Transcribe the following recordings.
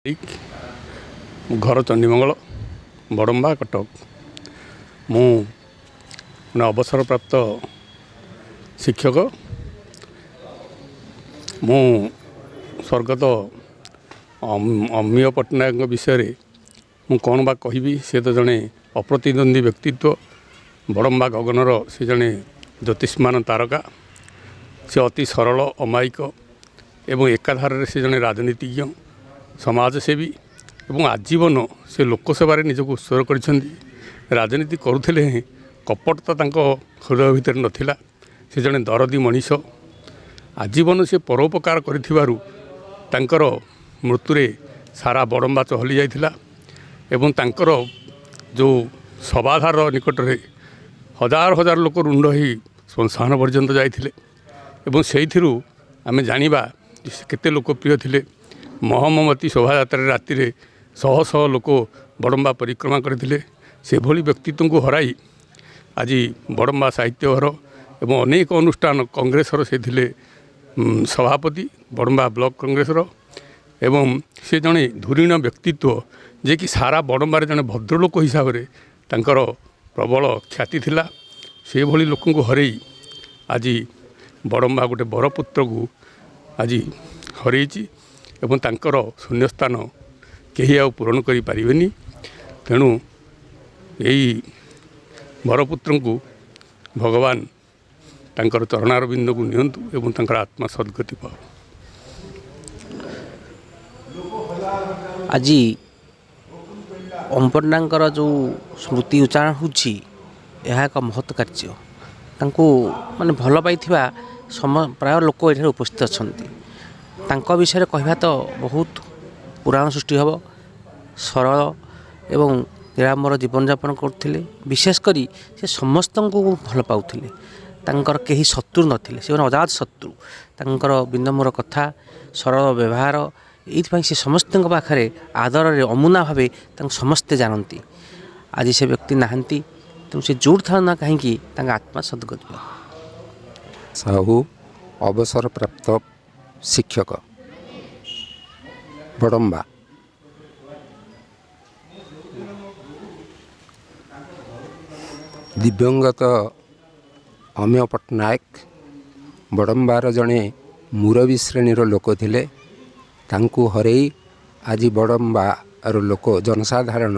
ଘର ଚଣ୍ଡିମଙ୍ଗଳ, ବଡ଼ମ୍ବା, କଟକ। ମୁଁ ଜଣେ ଅବସରପ୍ରାପ୍ତ ଶିକ୍ଷକ। ମୁଁ ସ୍ୱର୍ଗତ ଅମୀୟ ପଟ୍ଟନାୟକଙ୍କ ବିଷୟରେ ମୁଁ କ'ଣ ବା କହିବି? ସେ ତ ଜଣେ ଅପ୍ରତିଦ୍ୱନ୍ଦ୍ୱୀ ବ୍ୟକ୍ତିତ୍ୱ। ବଡ଼ମ୍ବା ଗଗନର ସେ ଜଣେ ଜ୍ୟୋତିଷ୍ମାନ ତାରକା। ସେ ଅତି ସରଳ, ଅମାୟିକ ଏବଂ ଏକାଧାରରେ ସେ ଜଣେ ରାଜନୀତିଜ୍ଞ, ସମାଜସେବୀ ଏବଂ ଆଜୀବନ ସେ ଲୋକସେବାରେ ନିଜକୁ ଉତ୍ସର୍ଗ କରିଛନ୍ତି। ରାଜନୀତି କରୁଥିଲେ ହେଁ କପଟତା ତାଙ୍କ ହୃଦୟ ଭିତରେ ନଥିଲା। ସେ ଜଣେ ଦରଦୀ ମଣିଷ। ଆଜୀବନ ସେ ପରୋପକାର କରିଥିବାରୁ ତାଙ୍କର ମୃତ୍ୟୁରେ ସାରା ବଡ଼ମ୍ବା ଚହଲି ଯାଇଥିଲା ଏବଂ ତାଙ୍କର ଯେଉଁ ଶବାଧାର ନିକଟରେ ହଜାର ହଜାର ଲୋକ ରୁଣ୍ଡ ହୋଇ ଶ୍ମଶାନ ପର୍ଯ୍ୟନ୍ତ ଯାଇଥିଲେ ଏବଂ ସେଇଥିରୁ ଆମେ ଜାଣିବା ସେ କେତେ ଲୋକପ୍ରିୟ ଥିଲେ। ମହମବତୀ ଶୋଭାଯାତ୍ରାରେ ରାତିରେ ଶହ ଶହ ଲୋକ ବଡ଼ମ୍ବା ପରିକ୍ରମା କରିଥିଲେ। ସେଭଳି ବ୍ୟକ୍ତିତ୍ୱଙ୍କୁ ହରାଇ ଆଜି ବଡ଼ମ୍ବା ସାହିତ୍ୟ ଘର ଏବଂ ଅନେକ ଅନୁଷ୍ଠାନ, କଂଗ୍ରେସର ସେ ଥିଲେ ସଭାପତି, ବଡ଼ମ୍ବା ବ୍ଲକ କଂଗ୍ରେସର, ଏବଂ ସେ ଜଣେ ଧୁରୀଣ ବ୍ୟକ୍ତିତ୍ୱ ଯିଏକି ସାରା ବଡ଼ମ୍ବାରେ ଜଣେ ଭଦ୍ରଲୋକ ହିସାବରେ ତାଙ୍କର ପ୍ରବଳ ଖ୍ୟାତି ଥିଲା। ସେଭଳି ଲୋକଙ୍କୁ ହରେଇ ଆଜି ବଡ଼ମ୍ବା ଗୋଟେ ବରପୁତ୍ରକୁ ଆଜି ହରେଇଛି ଏବଂ ତାଙ୍କର ଶୂନ୍ୟସ୍ଥାନ କେହି ଆଉ ପୂରଣ କରିପାରିବେନି। ତେଣୁ ଏଇ ବରପୁତ୍ରଙ୍କୁ ଭଗବାନ ତାଙ୍କର ଚରଣାରବିନ୍ଦକୁ ନିଅନ୍ତୁ ଏବଂ ତାଙ୍କର ଆତ୍ମା ସଦ୍ଗତି ପାଉ। ଆଜି ଅମ୍ପନ୍ନାଙ୍କର ଯେଉଁ ସ୍ମୃତି ଉଚ୍ଚାରଣ ହେଉଛି, ଏହା ଏକ ମହତ୍ କାର୍ଯ୍ୟ। ତାଙ୍କୁ ମାନେ ଭଲ ପାଇଥିବା ପ୍ରାୟ ଲୋକ ଏଠାରେ ଉପସ୍ଥିତ ଅଛନ୍ତି। ତାଙ୍କ ବିଷୟରେ କହିବା ତ ବହୁତ ପୁରାଣ ସୃଷ୍ଟି ହେବ। ସରଳ ଏବଂ ନିରାମର ଜୀବନଯାପନ କରୁଥିଲେ। ବିଶେଷ କରି ସେ ସମସ୍ତଙ୍କୁ ଭଲ ପାଉଥିଲେ। ତାଙ୍କର କେହି ଶତ୍ରୁ ନଥିଲେ, ସେମାନେ ଅଜାତ ଶତ୍ରୁ। ତାଙ୍କର ବିନମ୍ର କଥା, ସରଳ ବ୍ୟବହାର, ଏଇଥିପାଇଁ ସେ ସମସ୍ତଙ୍କ ପାଖରେ ଆଦରରେ ଅମୁନା ଭାବେ ତାଙ୍କୁ ସମସ୍ତେ ଜାଣନ୍ତି। ଆଜି ସେ ବ୍ୟକ୍ତି ନାହାନ୍ତି, ତେଣୁ ସେ ଯେଉଁଠି ଥାଉ ନା କାହିଁକି ତାଙ୍କ ଆତ୍ମା ସଦ୍ଗତି ପାଉ। ସାହୁ, ଅବସରପ୍ରାପ୍ତ ଶିକ୍ଷକ, ବଡ଼ମ୍ବା। ଦିବଙ୍ଗତ ଅମୀୟ ପଟ୍ଟନାୟକ ବଡ଼ମ୍ବାର ଜଣେ ମୁରବୀ ଶ୍ରେଣୀର ଲୋକ ଥିଲେ। ତାଙ୍କୁ ହରେଇ ଆଜି ବଡ଼ମ୍ବାର ଲୋକ ଜନସାଧାରଣ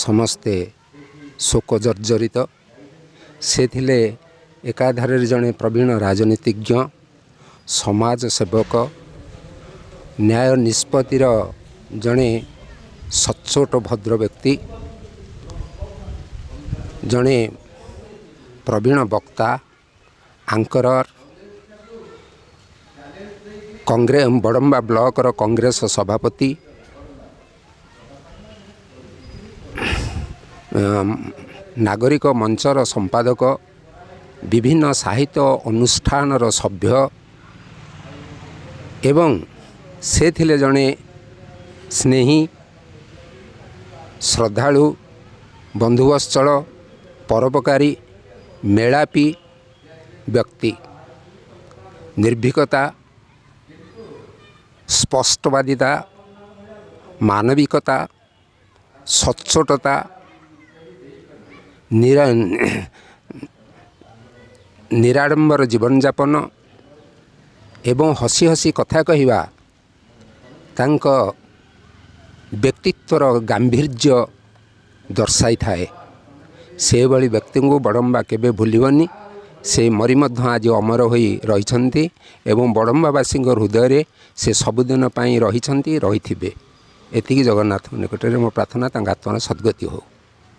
ସମସ୍ତେ ଶୋକ ଜର୍ଜରିତ। ସେ ଥିଲେ ଏକାଧାରରେ ଜଣେ ପ୍ରବୀଣ ରାଜନୀତିଜ୍ଞ, ସମାଜ ସେବକ, ନ୍ୟାୟ ନିଷ୍ପତ୍ତିର ଜଣେ ସଚ୍ଚୋଟ ଭଦ୍ର ବ୍ୟକ୍ତି, ଜଣେ ପ୍ରବୀଣ ବକ୍ତା, ଆଙ୍କରର, ବଡ଼ମ୍ବା ବ୍ଲକର କଂଗ୍ରେସ ସଭାପତି, ନାଗରିକ ମଞ୍ଚର ସମ୍ପାଦକ, ବିଭିନ୍ନ ସାହିତ୍ୟ ଅନୁଷ୍ଠାନର ସଭ୍ୟ ଏବଂ ସେ ଥିଲେ ଜଣେ ସ୍ନେହୀ, ଶ୍ରଦ୍ଧାଳୁ, ବନ୍ଧୁବତ୍ସଳ, ପରୋପକାରୀ, ମେଳାପି ବ୍ୟକ୍ତି। ନିର୍ଭୀକତା, ସ୍ପଷ୍ଟବାଦିତା, ମାନବିକତା, ସଚ୍ଚୋଟତା, ନିରାଡ଼ମ୍ବର ଜୀବନଯାପନ ଏବଂ ହସି ହସି କଥା କହିବା ତାଙ୍କ ବ୍ୟକ୍ତିତ୍ୱର ଗାମ୍ଭୀର୍ଯ୍ୟ ଦର୍ଶାଇଥାଏ। ସେଭଳି ବ୍ୟକ୍ତିଙ୍କୁ ବଡ଼ମ୍ବା କେବେ ଭୁଲିବନି। ସେ ମରି ମଧ୍ୟ ଆଜି ଅମର ହୋଇ ରହିଛନ୍ତି ଏବଂ ବଡ଼ମ୍ବାବାସୀଙ୍କ ହୃଦୟରେ ସେ ସବୁଦିନ ପାଇଁ ରହିଛନ୍ତି, ରହିଥିବେ। ଏତିକି ଜଗନ୍ନାଥଙ୍କ ନିକଟରେ ମୋ ପ୍ରାର୍ଥନା, ତାଙ୍କ ଆତ୍ମାର ସଦ୍ଗତି ହେଉ।